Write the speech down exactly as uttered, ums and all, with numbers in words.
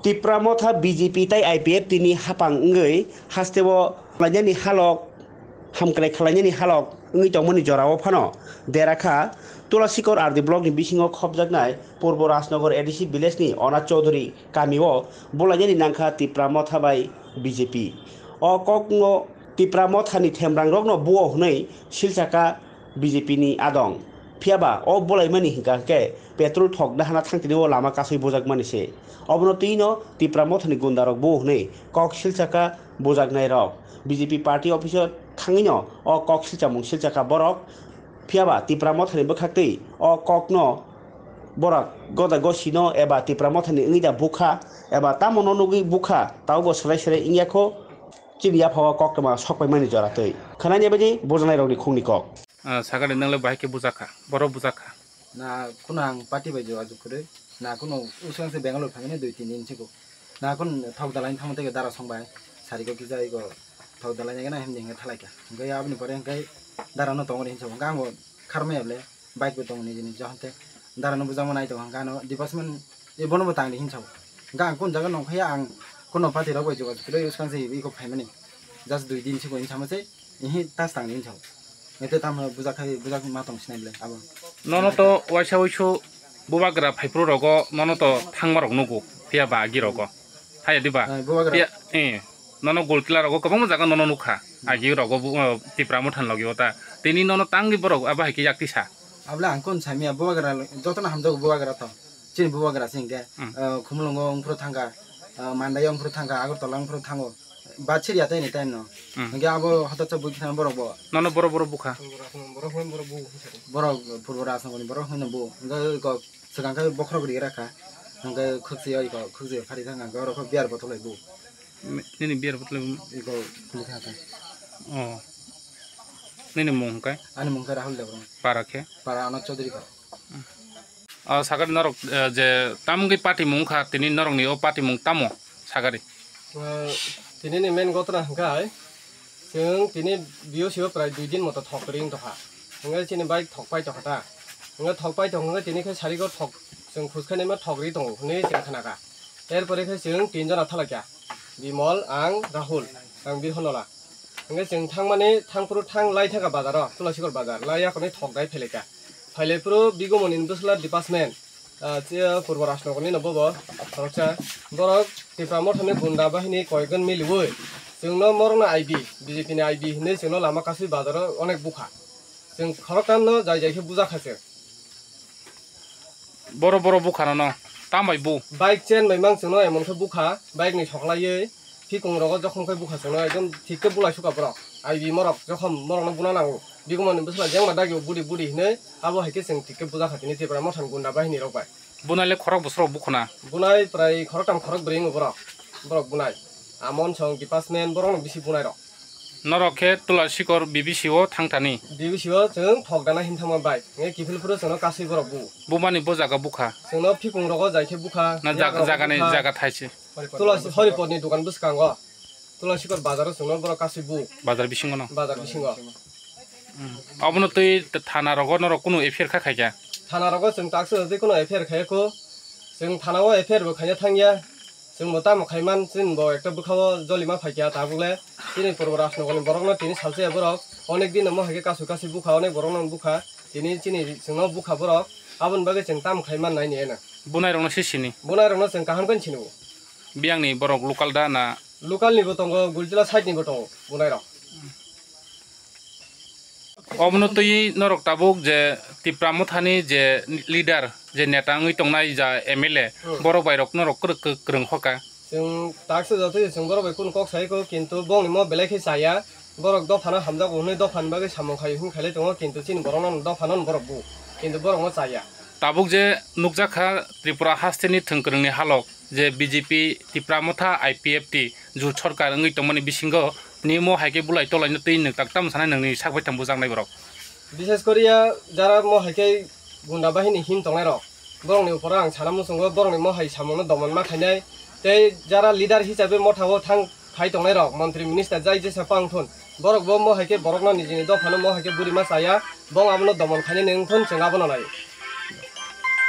Tipra Motha B J P tei I P F T ni hapang wngwi hasteo lainani halok, hamkrai khwlainani halok wngwi tongmani jorao phano dera kha Tulasikor R D block ni bisingo khopjaknai Purbo Rajnagar A D C village ni Onat Chaudhary kamio bulainani nangkha Tipra Motha bai B J P. O kokno Tipra Motha ni themrangrokno buo hwnwi silchaka B J P ni adong. Phiyaba o bulaimani hingka hwnkhe petrol thok dahana thangtini o lama kasui bujakmani se. Obono twino Tipra Mothani gundarok buo hwnwi kok silchaka bujaknairok. B J P party office o thangwino o kok silchamung silchaka borok. Phiyaba Tipra Mothani bwkhaktwi o kokno borok goda gosino eba Tipra Mothani wngwi da bukha eba tamo no nugwi bukha, taubo swrai swrai wngya kho. Chini yaphao koktwma sokpaimani jora twi. Khwnani baidi bujanairokni khungni kok. Ah, sakani nwngle bahai khe bujakha, borok bujakha. Na kuno ang party bai jogajog kwrwi, na kuno usang se Bangalore phaimani dui tin din siko. Na kun thok dalai thangma tei dara song bai sari ko kisa iko thok dalai nai na himni hinga thalai kha. Hingke aboni pore hingke dara no tongo hinsa hingke ang bo kharmai able bike bo tongo nini jahon te dara no bujang ma nai tongo hingke ano department e bono bo tang di hinsa hingke ang kun jaga nong phai ang kuno party rok bai jogajog kwrwi usang se iko phaimani. Just dui din siko hinsa ma se. Ihi tas tang ni hinsa. Ete tam bujak khai bujak ma tong sinai le abo. Nono to waisa waisu bubagra phaiphru rogo nono to thangma rok nugo phiya ba agi rogo. Haya diba? Eh, bubagra. Phiya, eh, nono gol kila rogo kwbangma jaga nono nukha. Agi rogo bu, eh, Tipra Mothan logi ota. Tini nono tangwi borok abo hai khe yak tisa. Abla ang kon samia bubagra jotono hamjago bubagra to. Chini bubagra singke, Hmm. eh, Khumulwngo wngphuru thangkha, eh, Mandai wngphuru thangkha, Agartala wngphuru thango. Bachir ya tei ni time no. Hmm. Hingke abo hotosa bui khna borok bo. Nono borok borok bukha. Borok Purbo Rajnogor ni borok hwnwi bo. Hingke ko swkang khe bokhorok ri rakha. Hingke khwkchwi oi ko khwkchwi phari thang hingke oro kho beer bottle bai bu. Nini beer bottle bai bu? Iko khulukha ta. Oh. Nini mung hingke? Ani mung khe Rahul Debbarma. Para khe? Para Anand Chaudhary para. Ah, sakari norok, eh, je tamungni party mung kha, tini norokni o party mung tamo sakari? Ah, tini ni main gotna hwnkhe, chwng tini B O C o prai dui din moto thok ring tokha. Hwnkhe chini bike thok pai tokha ta. Hwnkhe thok pai tong hwnkhe tini khe sari go thok chwng khuskani ma thok ri tongo hwnwi chwng khna kha. Er pore khe chwng tin jona thalai kha. Bimol, ang, Rahul, ang Birhonola. Hwnkhe chwng thangmani thangphuru thang lai thangkha bazaro, Tulasikor bazar, lai yakorni thok dai phailai kha. Phailai phuru bigomoni bwsla department, ah, che Purbo Rajnogorni no bobo khoroksa. Borok Tipra Mothani gunda bahini koyekjon miliwi chwngno morokno I B, B J P ni I B hinwi chwngno lama kasui bazaro onek bukha. Chwng khoroktamno jai jai khe bujakha chwng. Boro boro bukha nono tam bai bu. Bike chain bai mang chwngno emon khe bukha, bike ni soklaiwi phikung rogo jokhom khe bukha chwngno ekdom thik khe bulai sukha borok. I B morok jokhom morokno buna nango. Bigumani bwsla jengma dagi budi budi hinwi abo hai khe chwng thik khe bujakha tini Tipra Mothani gunda bahini rok bai. Bunai le khorok bwswk rok bukhuna? Bunai prai khoroktam khorok bwrwi wngo borok. Borok bunai. Amon song department borokno bisi bunai rok. Norok khe Tulasikor B B C o thangthani? B B C o chwng thok dana hin thangma bai. Nge kiphil phuru chwngno kasui borok bu. Bumani bo jaga bukha? Chwngno phikung rogo jai khe bukha, na jag-, yagra jagani bukha. Jaga thaise? Tulasi Horipotni dukan bwskango. Tulasikor bazaro chwngno borok kasui bu. Bazar bisingo no? Bazar bisingo. Hmm. Obono twi thana rogo norok kunu F I R kha khaikha? Thana rogo chwng taksa twi kunu F I R khaiya kho. Chwng thana o F I R bo khaina thangya. Chwng bo tamo khaiman, chini bo ekta bwkhao jolima phaikha tabukle. Chini Purbo Rajnogorni borokno tini salsaya borok. Onek din omo hai khe kasui kasui bukha, onek borokno bukha. Tini chini chwngno bukha borok. Aboni bagwi chwng tamo khaiman naini eno. Bunai rokno se sini? Bunai rokno chwng kaham khe sini bo. Biyangni borok local da na? Local ni bo tongo, Gulchila side ni bo tongo bunai rok. Obono twi norok tabuk je Tipra Mothani je leader, je neta wngwi tongnai ja M L A, Hmm. borok bai rok norok kwrwk kwrwng hoka. Chwng taksa jotoi chwng borok bai kunu kok sai kho, kintu bongni mo belai khe chaya. Borok dophano hamjago hwnwi dophani bagwi samung khai hwn khailai tongo, kintu chini borokno dophano borok bu, kintu borokno chaya. Tabuk je nukjakha Tripura hasteni thwngkwrwngni halok, je B J P, Tipra Motha, I P F T jut sorkar wngwi tongmani bisingo nimo hai khe bulai tolaino twi nwk tak tamo sanai nwngni sak baithang bujaknai borok. Bishes koriya jara mo hai khe gunda bahini him tongnai rok, borokni uporo ang sana muchungo borokni mo hai samungno domon ma khainai. Tei jara leader hisabe mothao thang khai tongnai rok, montri minister jai jesa pang thun, borok bo mo hai khe borokno nijini dophano mo hai khe buri ma chaya, bong abono domon khainai nwng thun chwng abono nai.